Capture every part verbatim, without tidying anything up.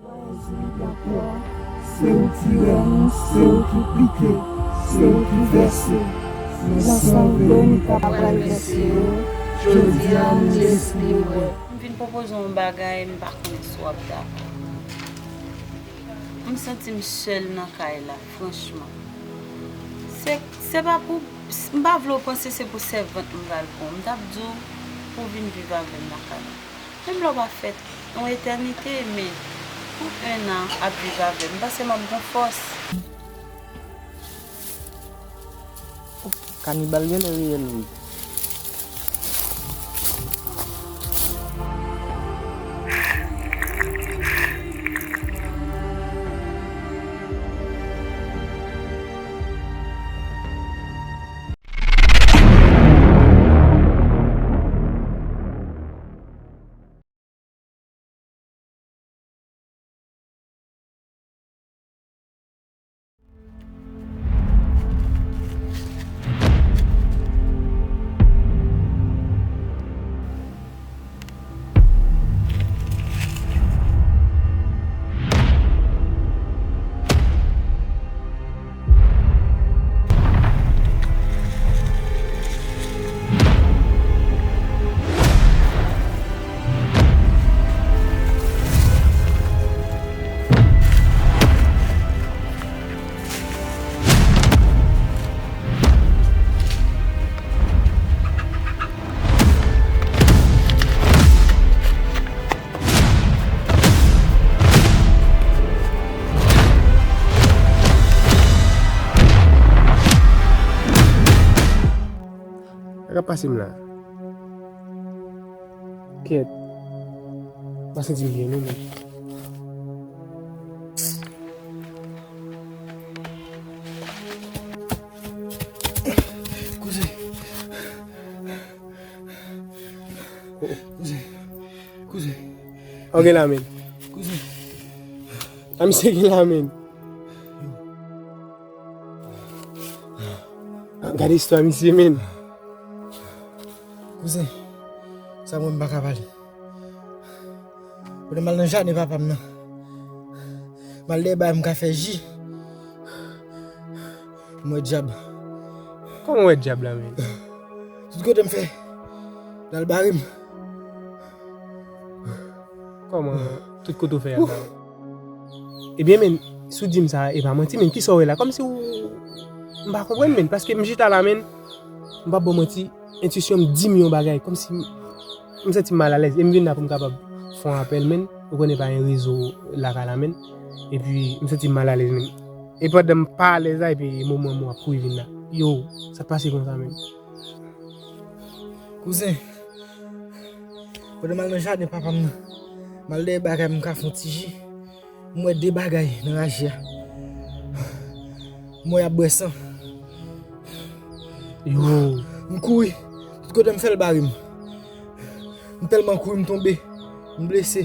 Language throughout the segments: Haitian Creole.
Se ou ki renmen, se ou ki pike, se ou ki vèse. Men san Veronica pral vèse yo, jodi a m deside wè. M vin pwopoze w yon bagay, m pa konnen si w ap dakò. M santi m sèl nan kay la, franchman. Se, se pa pou, m pa vle w panse se pou sèvant m pral pran w. M t ap di w pou w vin viv avè m lakay mwen. Menm lè w pa fè yon etènite, men pou en an ap viv avè m, m panse m ap gon fòs. Kanibal genlè reyèl vre. Sa k ap pase m la? Kèt. M pa santi m byen non, men. Kouzen. Kouzen. Kouzen. An gen la, men. Kouzen. A misye gen la, men. Gade istwa misye, men. Kouzen, sa mwen m pa ka pale. Kote m al nan jaden papa m nan. M al dèyè bagay m ka fè ji. M wè dyab. Kòman w wè dyab la, men? Tout kote m fè, l al bare m. Kòman tout kote w fè y ap ba w? Ebyen, men, si w di m sa, e pa manti, men, kisa w wè la? Kòmsi w, m pa konprann, men, paske m chita la, men, m p ap ba w manti, entwisyon m di m yon bagay, kòmsi m, m santi m malalèz, e m vin la pou m kapab fè yon apèl, men, ou konnen pa gen rezo lakay la, men, epi m santi m malalèz, men. E pandan m pa alèz la, epi moman mwen ap kouri vin la. Yo, sa k pase konsa, men? Kouzen, pandan m al nan jaden papa m nan, m al dèyè bagay m ka fè yon ti ji, m wè de bagay nan raje a. M wè y ap bwè san. Yo. M kouri, tout kote m fè l bare m. M tèlman kouri m tonbe, m blese.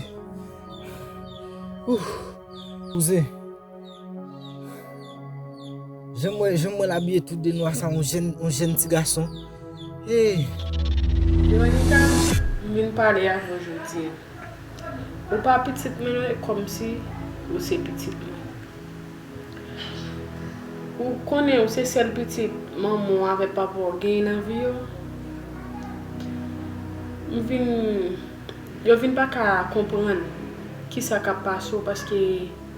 Ouf. Kouzen. Jan m wè, jan m wè l abiye tou de nwa sa, yon jèn, yon jèn ti gason. Hey! Veronica, m vin pale avè w jodi a. Ou pa pitit mwen non, e kòmsi ou se pitit mwen. Ou konnen ou se sèl pitit manman w avèk papa w genyen nan vi yo. M vin, yo vin pa ka konprann kisa k ap pase w, paske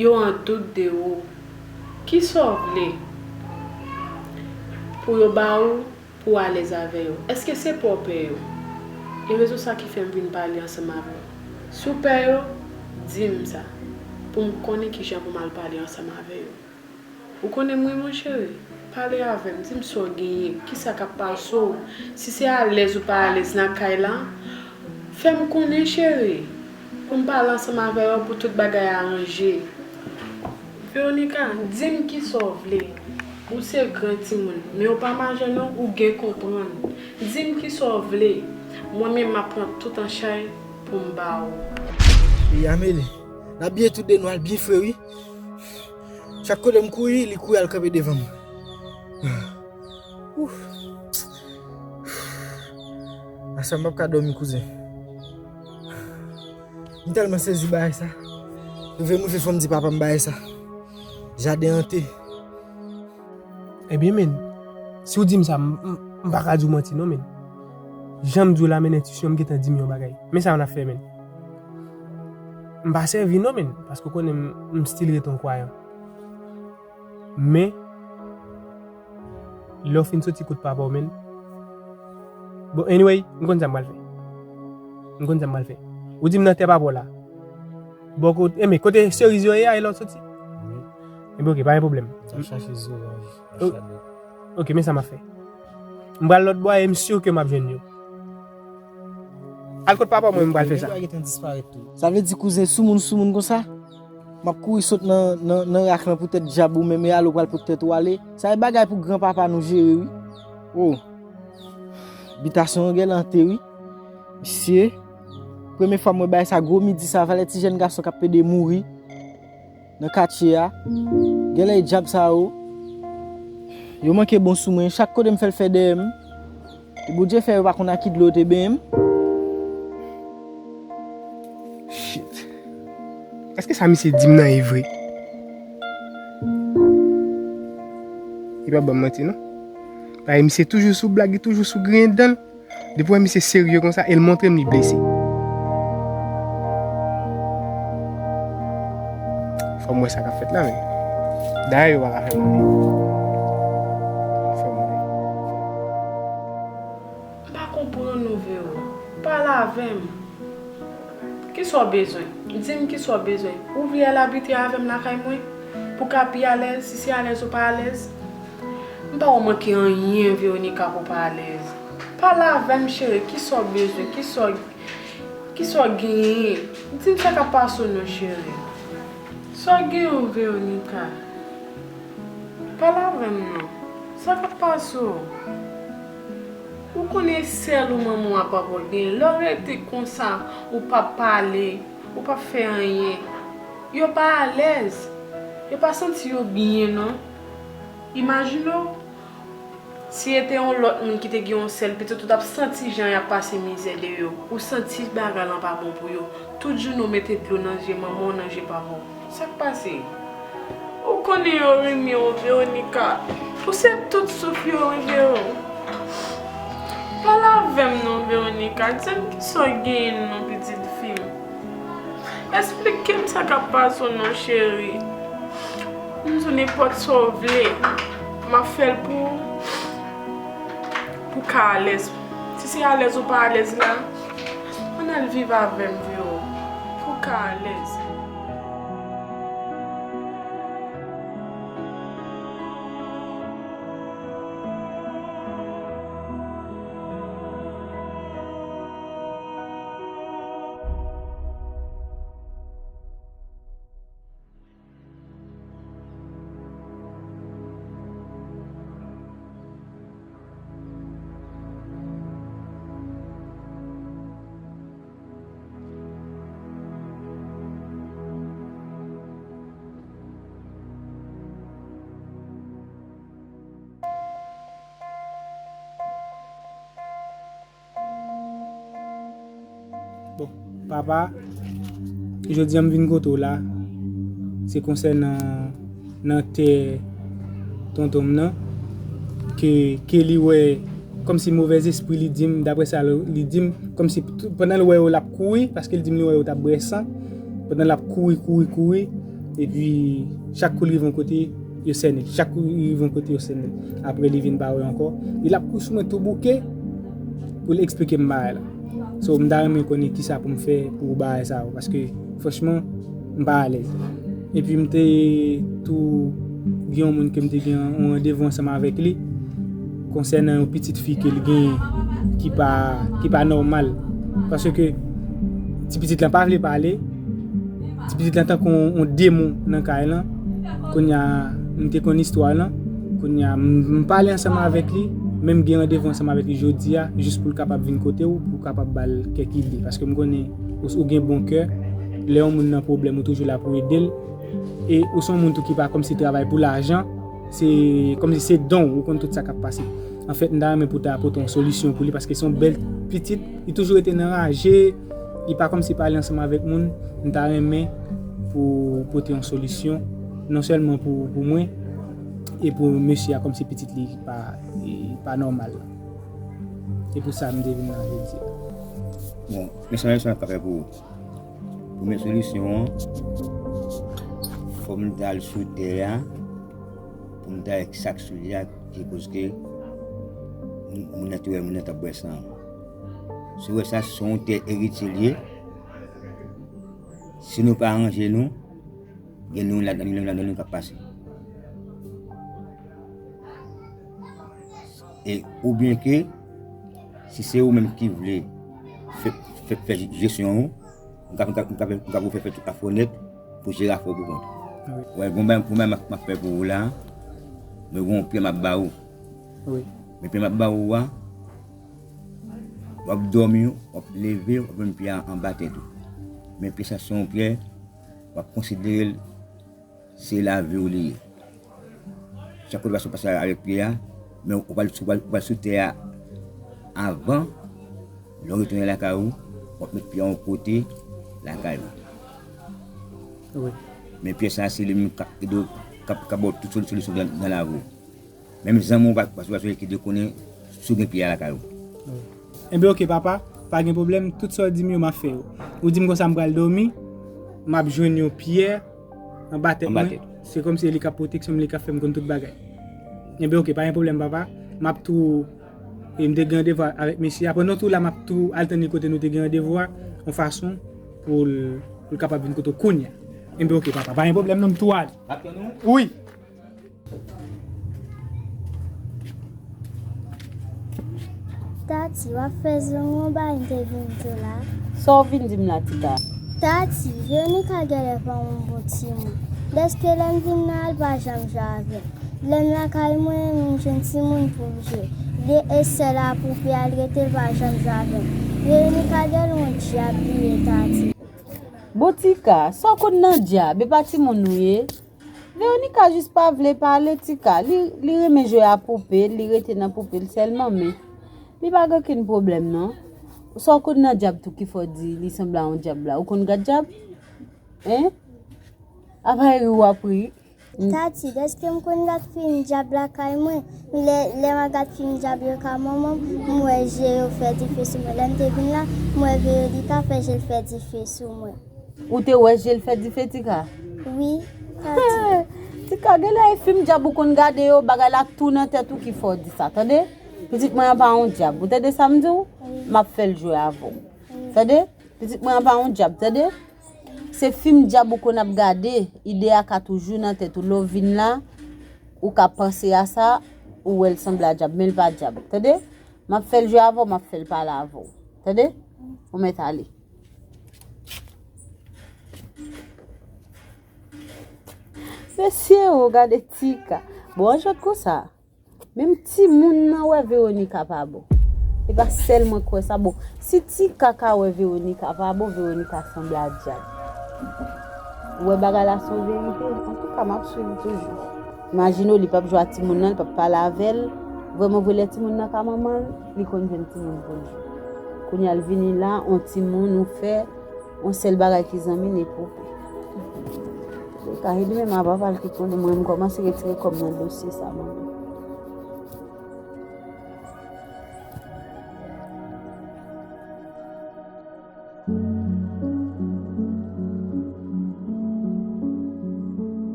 yo an dout de ou. Kisa w vle pou yo ba ou pou w alèz avè yo? Èske se pa w pè yo? E rezon sa ki fè m vin pale ansanm avè w. Si w pè yo, di m sa, pou m konnen kijan pou m al pale ansanm avè yo. Ou konnen m renmen w, cheri. Pale avè m, di m sa w genyen, kisa k ap pase w. Si se alèz ou pa alèz nan kay la, fè m konnen, cheri, pou m pale ansanm avè yo pou tout bagay aranje. Veronica, di m kisa w vle. Ou se gran timoun, men ou pa majè non, ou gen konprann. Di m kisa w vle. Mwen menm, m ap pran tout an chay pou m ba ou. E Ameli, l abiye tou de nwa, l byen fre, wi. Chak kote m kouri, li kouri al kanpe devan m. Ouf. Aswè m p ap ka dòmi, kouzen. M tèlman sezi bagay sa. Rive m rive, fò m di papa m bagay sa. Jaden an te. Ebyen, men, si w di m sa, m, m, m pa ka di w manti, non, men. Jan m di w la, men, entisyon m gentan di m yon bagay. Men sa w ap fè, men. M pa sèvi, non, men, paske w konnen m, m still ret yon kwayan. Men, lè w fin soti kot papa w, men. Bon, anyway, m konn sa m pral fè. M konn sa m pral fè. Ou di m nan tè papa w la. Bò kote, e men, kote seriz yo ye a, e lè w soti? Wi. Ebyen, oke, pa gen pwoblèm. M ap chache zoranj, o-, chalet. Oke, men sa m ap fè. M pral lòt bò a, e m si ke m ap jwenn yo. Al kot papa w, mwen, m pral fè sa. Bagay gentan disparèt tou. Sa vle di kouzen soumoun, soumoun konsa? M ap kouri sot nan, nan, nan rak lan pou tèt djab ou menm, e ale w pral pou tèt ou ale. Sa e bagay pou granpapa nou jere, wi. O. Bitasyon an genlè an te, wi. Misye, premye fwa m wè bagay sa, gwo midi sa, valè ti jèn gason k ap pede mouri nan katye a. Genlè e djab sa yo. Yo manke bon sou mwen. Chak kote m fè l fè dèyè m. E Bondye fè yo pa konn ak ki dlo yo te benyen m. Shit. Èske sa misye di m nan e vre? Li pa ban m manti, non. Paske misye toujou sou blag, li toujou sou griyen dan l. Depi w wè misye serye konsa, e l montre m li blese. Fò m wè sa k ap fèt la, men. Dayè, yo pa ka fè m anyen. Fò m wè. M pa konprann ou, Vero. Pale avè m. Kisa w bezwen? Di m kisa w bezwen. Ou vle al abite avè m lakay mwen? Pou w ka pi alèz, si se alèz ou pa alèz? M pa wè w manke anyen, Veronica, pou w pa alèz. Pale avè m, cheri. Kisa w bezwen? Kisa w, kisa w genyen? Di m sa k ap pase w non, cheri. Sa w genyen, Veronica? Pale avè m non. Sa k ap pase w? Ou konnen sèl ou manman w ak papa w genyen. Lè w rete konsa, ou p ap pale, ou p ap fè anyen. Yo pa alèz. Yo pa santi yo byen non. Imajine w, si e te yon lòt moun ki te gen yon sèl pitit, ou t ap santi jan y ap pase mizè deyò. Ou santi bagay lan pa bon pou yo. Tout jounen w mete dlo nan je manman w, nan je papa w. Sa k pase? Ou konnen yo renmen w, Veronica. Ou se tout souf yo, wi, Vero. Pale avè m non, Veronica. Di m kisa w genyen non, pitit fi m. Esplike m sa k ap pase w non, cheri. M di w nenpòt sa w vle. M ap fè l pou, pou w ka alèz. Si se alèz ou pa alèz la, ann al viv avè m, Vero. Pou w ka alèz. Bon, papa, jodi a m vin kote w la, se konsènan nan tè tonton m nan, ke, ke li wè kòmsi movèzespri li di m, daprè sa li di m, kòmsi tou, pandan l wè yo l ap kouri, paske l di m li wè yo t ap bwè san, pandan l ap kouri, kouri, kouri, epi chak kou l rive yon kote, yo sènen, chak kou l rive yon kote, yo sènen. Apre li vin pa wè ankò, e l ap kouri sou mwen tou bouke pou l eksplike m bagay la. So, m ta renmen konnen kisa pou m fè pou bagay sa yo, paske franchman, m pa alèz. Epi m te tou gen yon moun ke m te gen yon randevou ansanm avèk li konsènan yon pitit fi ke l genyen ki pa, ki pa nòmal. Paske ti pitit lan pa vle pale, ti pitit lan tankou yon, yon demon nan kay lan. Kounye a, m te konn istwa lan. Kounye a, m, m pale ansanm avèk li, men m gen randevou ansanm avèk li jodi a, jis pou l kapab vin kote w, pou w kapab ba l kèk ide. Paske m konnen ou, ou gen bon kè, lè yon moun nan pwoblèm, ou toujou la pou ede l. E ou se yon moun tou ki pa kòmsi travay pou lajan, se kòmsi se don w, ou konn tout sa k ap pase. Anfèt, m ta renmen pou w ta pote yon solisyon pou li, paske se yon bèl pitit, li toujou rete nan raje, li pa kòmsi pale ansanm avèk moun, m ta renmen pou pote yon solisyon, non sèlman pou, pou mwen, e pou mesye a kòmsi pitit li pa, e pa nòmal la. E pou sa m te vin la jodi a. Bon, men sa, men sa m ka fè pou ou. Premye solisyon an, fò m t al sou tè a, pou m ta wè sa k sou li a, ki koz ke moun, moun nan te wè, moun nan t ap bwè san an. Si w wè sa, se yon tè eritye l ye. Si nou pa ranje nou, gen nou ladan, gen nou ladan nou k ap pase. E oubyen ke, si se ou menm ki vle fè, fè, fè jesyon ou, m ka, m ka, m ka, m ka pou fè, fè tout afwonèt pou jere afè w pou kont ou. Wi. Wè, gon bagay, gon bagay m ap, m ap fè pou ou la, mwen gon pyè m ap ba ou. Wi. Men pyè m ap ba ou a, w ap dòmi, w ap leve, w ap jwenn pyè a anba tèt ou. Men pyè sa se yon pyè, w ap konsidere l se lavi w li ye. Chak kote w pase, w pase avèk pyè a, men ou pral, ou pral, ou pral sou tè a avan, lè w retounen lakay ou, w ap met pyè a yon kote lakay ou. Wi. Men pyè sa a, se li menm k ap ede w, k ap, k ap ba w tout soli-, solisyon nan, nan lavi w. Menm zanmi w pa, pa, pa ki te konnen si w gen pyè a lakay ou. Enben, oke, papa, pa gen pwoblèm, tout sa w di m yo, m ap fè yo. Ou di m konsa m pral dòmi, m ap jwenn yon pyè anba tèt mwen. Anba tèt. Se kòmsi e li k ap pwoteksyon m, li k ap fè m konn tout bagay. Enben, oke, pa gen pwoblèm, papa. M ap tou, e m te gen randevwa avèk mesye a. Pandan w tou la, m ap tou al tann li kote nou te gen randevwa, yon fason pou l, pou l kapab vin kote w kounye a. Enben, oke, papa, pa gen pwoblèm, non, m tou ale. M ap tann ou? Wi. Tati, w ap fè zanmi w bay m te vin di w la? Sa w vin di m la, Tika? Tati, Veronica genlè pa yon bon timoun. Dèske lè m vin la, l pa janm jwe avè m. Lè m lakay mwen, m jwenn timoun pou m jwe. Li e sèl a poupè a, l rete, l pa janm jwe avè m. Veronica genlè yon dyab li ye, Tati. Bon, Tika, sa w konn nan dyab, e pa timoun nou ye? Veronica jis pa vle pale, Tika. Li, li renmen jwe a poupe l, li rete nan poupe l sèlman, men li pa gen okenn pwoblèm, non. Sa w konn nan dyab tou ki fè w di li sanble a yon dyab la? Ou konn gad dyab? Hein? Apa ri w ap ri? Tati, dèske m konn gad fim dyab lakay mwen? Lè, lè m ap gad fim dyab yo ka manman m, m wè je yo fè dife sou mwen. Lè m te vin la, m wè Veronica fè je l fè dife sou mwen. Ou te wè je l fè dife, Tika? Wi, Tati. Tika, genlè e fim dyab ou konn gade yo, bagay la tou nan tèt ou ki fè w di sa, tande? Pitit mwen an pa yon dyab, ou tande sa m di w? Wi. M ap fè l jwe avè w. Wi. Tande? Pitit mwen an pa yon dyab, tande? Se fim dyab ou konn ap gade, ide a ka toujou nan tèt ou. Lè w vin la, ou ka panse a sa, ou wè l sanble a dyab, men l pa dyab, tande? M ap fè l jwe avè w, m ap fè l pale avè w. Tande? Ou mèt ale. Mesye o, gade Tika. Bon, an jwèt konsa. Menm timoun nan wè Veronica pa bon. E pa sèl mwen k wè sa. Bon, si Tika ka wè Veronica pa bon, Veronica sanble a dyab. Ou wè bagay la se yon verite. Antouka, m ap swiv toujou. Imajine w, li p ap jwe ak timoun nan, li p ap pale avè l. Vrèman vre, lè timoun nan ka manman l, li konn jwenn timoun pou l jwe. Kounye a l vini la, on timoun ou fè, on sèl bagay ki zanmi l e poupe. Li ka ede menm a papa l ki konnen mwen, m kòmanse retire kò m nan dosye sa, manman.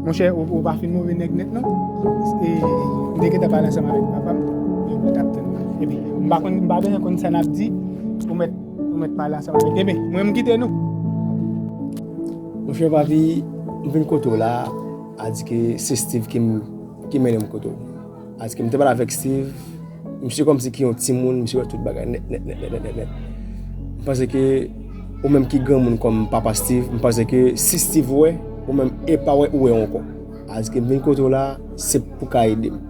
Monchè, ou, ou pa fin move nèg nèt, non. E, m te gentan pale ansanm avèk papa m, e ou t ap tann mwen. Epi, m pa konn, m pa bezwen konn sa n ap di, ou mèt, ou mèt pale ansanm avèk. Epi, mwen, m kite nou. Monchè, papi, m vin kote w la, a di ke se Steve ki m, ki mennen m kote w. Paske m te pale avèk Steve, misye kòmsi ki yon timoun, misye wè tout bagay nèt, nèt, nèt, nèt, nèt, nèt, nèt. M panse ke ou menm ki granmoun kòm papa Steve, m panse ke si Steve wè, ou menm e pa wè, ou wè ankò. Paske m vin kote w la, se pou w ka ede m.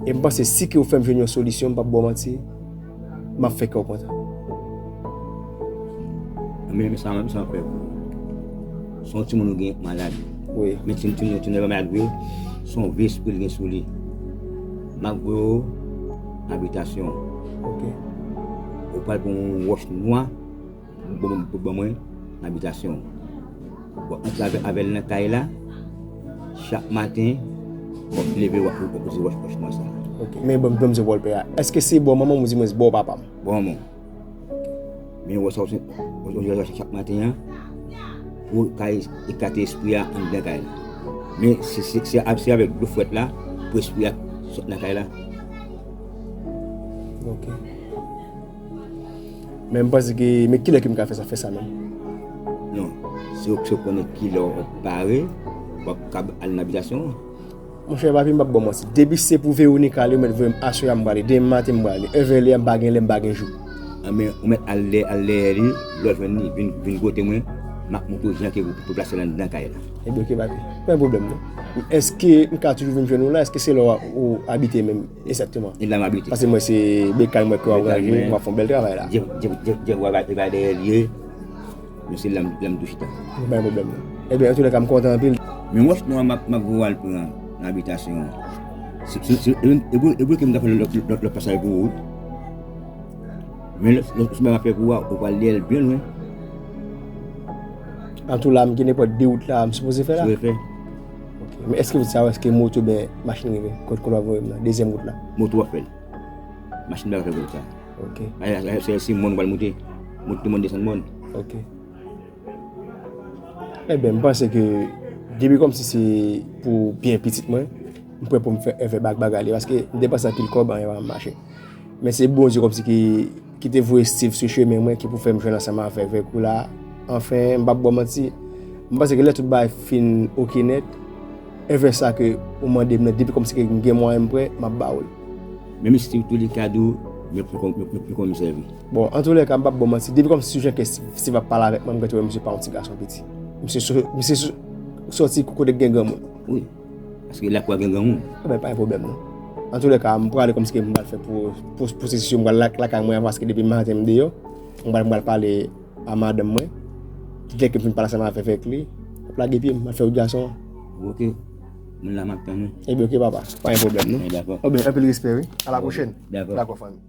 E m panse si ke ou fè m jwenn yon solisyon, m p ap ba w manti, M ap fè kè w kontan. Men sa, men sa m fè pou ou. Se yon timoun ou gen malad. Wi. Men timoun, timoun, timoun pa malad vre. Se yon vye espri l gen sou li. M ap voye w nan abitasyon. Ok. Ou pral pran yon wòch nwa pou ban mwen nan abitasyon. W ap antre avè l nan kay la. Chak maten, w ap leve, w ap poze wòch nwa sa. Ok. Men ban m di w, pè a. Èske se bò manman m ou di mwen se bò papa m? Bò manman w. Men wòch sa w chak maten an, pou w ka ekate espri a anndan kay la. Men se avèk dlo frèt la, pou espri a sot nan kay la. Ok. Men m panse ke, men kilè ke m ka fè sa, fè sa menm? Non, se w, se w konnen kilè w pare, w ap kab al nan abitasyon an. Monchè papi, m p ap ba w manti. Depi se pou Veronica li, ou mèt voye m aswè a, m prale. Demen maten, m prale. Evè lè a, m pa gen lè, m pa gen jou. Anben, ou mèt al dèyè, al dèyè li, lè w jwenn li, vin, vin kote mwen, m ap montre w jan ke pou, pou plase l anndan kay la. Ebyen, ok, papi. Pa gen pwoblèm, non. Èske m ka toujou vin jwenn ou la? Èske se la w abite menm, egzakteman? E la m abite. Paske mwen, se Bekal mwen ke w ap ranje, w ap fè yon bèl travay la. Jeff, Jeff, Jeff, Jeff, w ap, e pa dèyè li ye. Men se la m, la m tou chita. Pa gen pwoblèm, non. Ebyen, antoulèka, m kontan anpil. Men wòch nwa m ap, m ap voye w al pran nan abitasyon an. Se, se, se, e, e, e, e vre ke m ta fè lòt, lòt, lòt pasaj pou ou, wi. Men lòt, lòt, lòt bagay m ap fè pou ou a, ou pral dèyè l byen lwen. Antoulèka, m gen nenpòt de wout la, m sipoze fè la? Sipoze fè. Ok. Men èske wout sa yo, èske moto oubyen machin rive? Kot, kot w ap voye m nan? Dezyèm wout la. Moto w ap fè l. Machin pa ka fè wout sa. Ok. Ay, ay, se, se mòn ou pral monte. Monte mòn, desann mòn. Ok. Ebyen, m panse ke depi kòmsi se pou byen pitit mwen, m prè pou m fè, fè bag, bagay li. Paske m depanse anpil kòb, anyen pa mache. Men se Bondye kòmsi ki, ki te voye Steve sou chemen mwen, ki pou fè m jwenn ansanm avèk, avèk ou la. Anfen, m p ap ba w manti. M panse ke lè tout bagay fin oke nèt, Evè sa ke ou mande m nan, depi kòmsi ke m gen mwayen m prè, m ap ba ou l. Men misye tou li ka di w, men pou kon, men, men pou kon m sèvi. Bon, antoulèka, m p ap ba w manti. Depi kòmsi sou jan ke Steve ap pale avèk mwen, m gentan wè misye pa yon ti gason piti. Misye so-, misye so-, sòti kote k gen granmoun. Wi. Paske lakou a gen granmoun. Ebyen, pa gen pwoblèm, non. Antoulèka, m prale kòmsi ke m pral fè pou, pou, pwosesyon, m pral la, lakay mwen an, paske depi maten m deyò, m pral, m pral pale a madanm mwen. Dèke m fin pale ansanm avèk li, m ap lage pye m, m al fè wout gason an. Ok. Mwen la, m ap tann ou. Ebyen, ok, papa. Pa gen pwoblèm, non? Ebyen, dakò. Ebyen, anpil respè, wi. A la pwochèn. Dakò. Dakò, fanmi.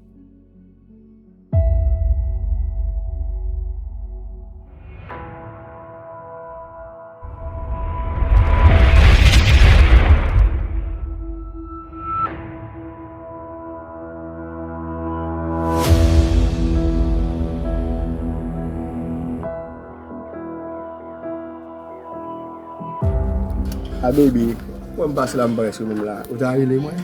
A baby, mwen m pase la, m pa rete menm la. Ou ta rele mwen?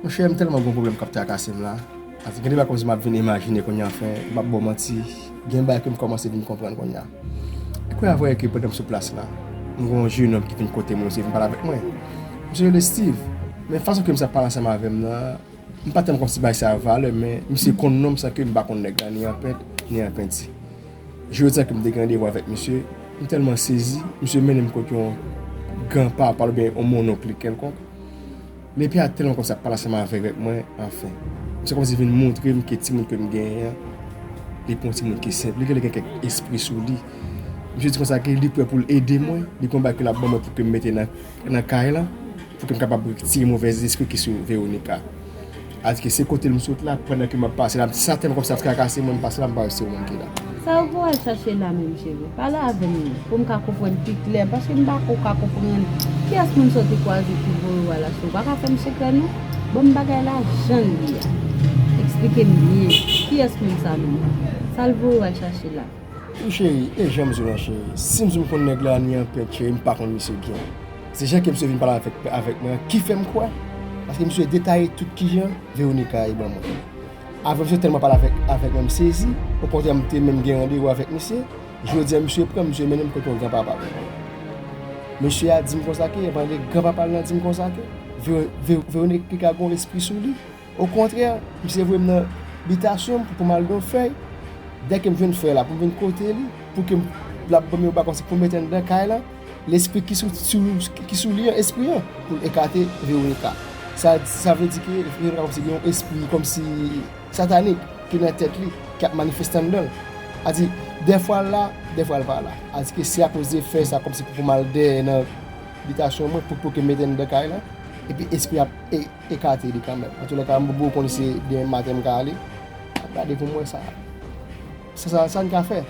Monchè, m tèlman gon pwoblèm k ap trakase m la. Paske gen de bagay kòmsi m ap vin imajine kounye a, anfen, m p ap ba w manti. Gen bagay ke m kòmanse vin konprann kounye a. Ou kwè a vrè ke pandan m sou plas la, m gen yon jenòm ki vin kote mwen, misye vin pale avèk mwen. Misye rele Steve. Men fason ke misye ap pale ansanm avè m nan, m pa tèlman kòmsi bay sa valè, men misye konn non m san ke m pa konn nèg la, ni an pent, ni an penti. Jodi a ke m te gen randevou avèk misye, m tèlman sezi, misye mennen m kot yon granpapa l oubyen yon mononk li kèlkonk. Lepi a tèlman kòmsi ap pale ansanm avèk, avèk mwen, anfen. Misye kòmsi vin montre m ke timoun ke m genyen an, li pa yon timoun ki senp, li genlè gen kèk espri sou li. Misye di konsa ke li prè pou l ede mwen, li gen yon bagay ke l ap ban mwen pou ke m mete nan, nan kay lan, pou ke m kapab retire movèzespri ki sou Veronica. Paske se kote m sot la, pandan ke m ap pase la, sa tèlman kòmsi ap trakase mwen, m pase la, m pa wè se ou menm ki la. Sa w voye al chache la menm, cheri? Pale avè m non, pou m ka konprann pi klè, paske m pa ko ka konprann kiyès moun sa w te kwaze ki voye w al la. Si w pa ka fè m sekrè non, ban m bagay la jan l ye a. Eksplike m byen, kiyès moun sa menm? Sa l voye w al chache la? Wi cheri, e jan m di w lan cheri, si m di w m konn nèg la ni an pent cheri, m pa konn misye byen. Se jan ke misye vin pale avèk, avèk mwen an ki fè m kwè. Paske misye detaye tout kijan Veronica ye ban mwen. Avan misye tèlman pale avèk, avèk mwen, m sezi. Okontrè, m te menm gen randevou avèk misye. Jodi a, misye pran m, misye mennen m kote yon granpapa l. Mesye a di m konsa ke, pale granpapa l lan di m konsa ke Ve-, Ve-, Veronica gen yon lespri sou li. Okontrè, misye voye m nan bitasyon m pou, pou m al gen yon fèy. Dèke m jwenn fèy la, pou m vin kote li, pou ke m, l ap ban m yon bagay kòmsi pou m mete anndan kay lan. Lespri ki sou, sou, ki sou li an, espri an, pou l ekate Veronica. Sa, sa vle di ke Veronica kòmsi gen yon espri kòmsi satanik. ki nan tèt li, ki ap manifeste anndan l. A di, dèfwa l la, dèfwa l pa la. A di ke se akoz de fè sa kòmsi pou, pou m al dèyè nan bitasyon mwen, pou, pou ke m mete anndan kay la, epi espri ap e, ekate li kanmenm. Antoulèka, m bò konnen se demen maten m ka ale, ap gade pou m wè sa. Sa, sa, sa n ka fè.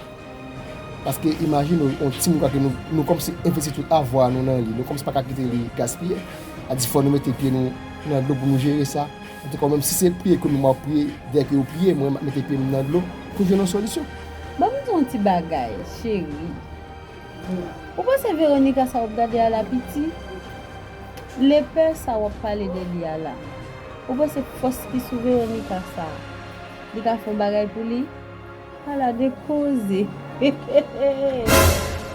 Paske imajine w, yon timoun ke nou, nou kòmsi envesti tout avwa nou nan li, nou kòmsi pa ka kite li gaspiye. A di fò nou mete pye nou nan dlo pou nou jere sa. Antouka, menm si se priye ke nou w ap priye, dèyè ke yo priye, mwen m ap mete pye m nan dlo pou jwenn yon solisyon. Ban m di w yon ti bagay, cheri. Ou panse Veronica sa w ap gade a la piti? Lepè sa w ap pale de li a la. Ou panse fòs ki sou Veronica sa, li ka fè yon bagay pou li? Ala de koze.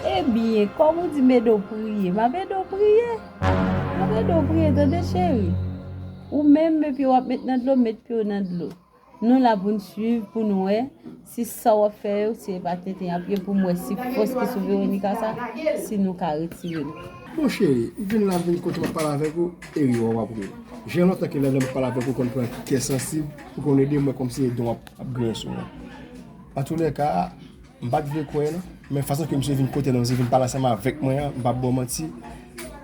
Ebyen, kòm ou di m ede w priye, m ap ede w priye. M ap ede w priye, tande cheri. Ou menm, epi w ap met nan dlo, met pye w nan dlo. Nou la pou n swiv, pou n wè si sa w ap fè yo, si e pa tenten y ap ye, pou m wè si fòs ki sou Veronica sa, si nou ka retire l. Bon, cheri, m vin la, m vin kote m ap pale avèk ou, e ri w ap ri. Jan lontan ke lè m ap pale avèk ou, konn pran kè sansib, ou konn ede mwen kòmsi e don ap, ap griyen sou mwen. Antoulèka, m pa t vle kwè non, men fason ke misye vin kote la, misye vin pale ansanm avèk mwen an, m p ap ba w manti,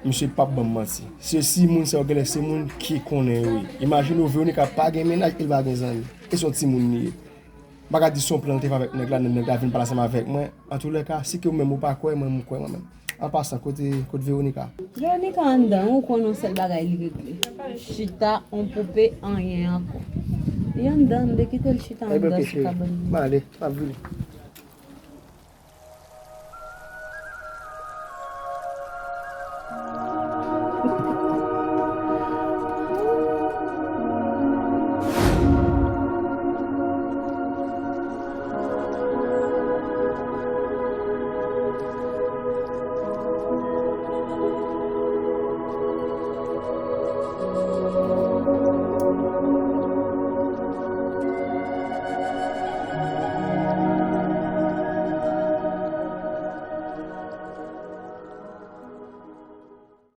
misye p ap ban m manti. Se si moun sa yo genlè se moun ki konnen yo ye. Imajine w, Veronica pa gen mennaj, e l pa gen zanmi. E se yon timoun li ye. M pa ka di se yon plan l te fè avèk nèg la, nèg la vin pale ansanm avèk mwen. Antoulèka, si ke ou menm ou pa kwè, mwen m kwè mwen menm. An pasan, kote, kote Veronica? Veronica anndan, ou konnen yon sèl bagay li regle. Chita, on poupe, anyen ankò. Li anndan, m te kite l chita anndan sou kabann li. Ebyen, ok, cheri. M ale, m ap vini.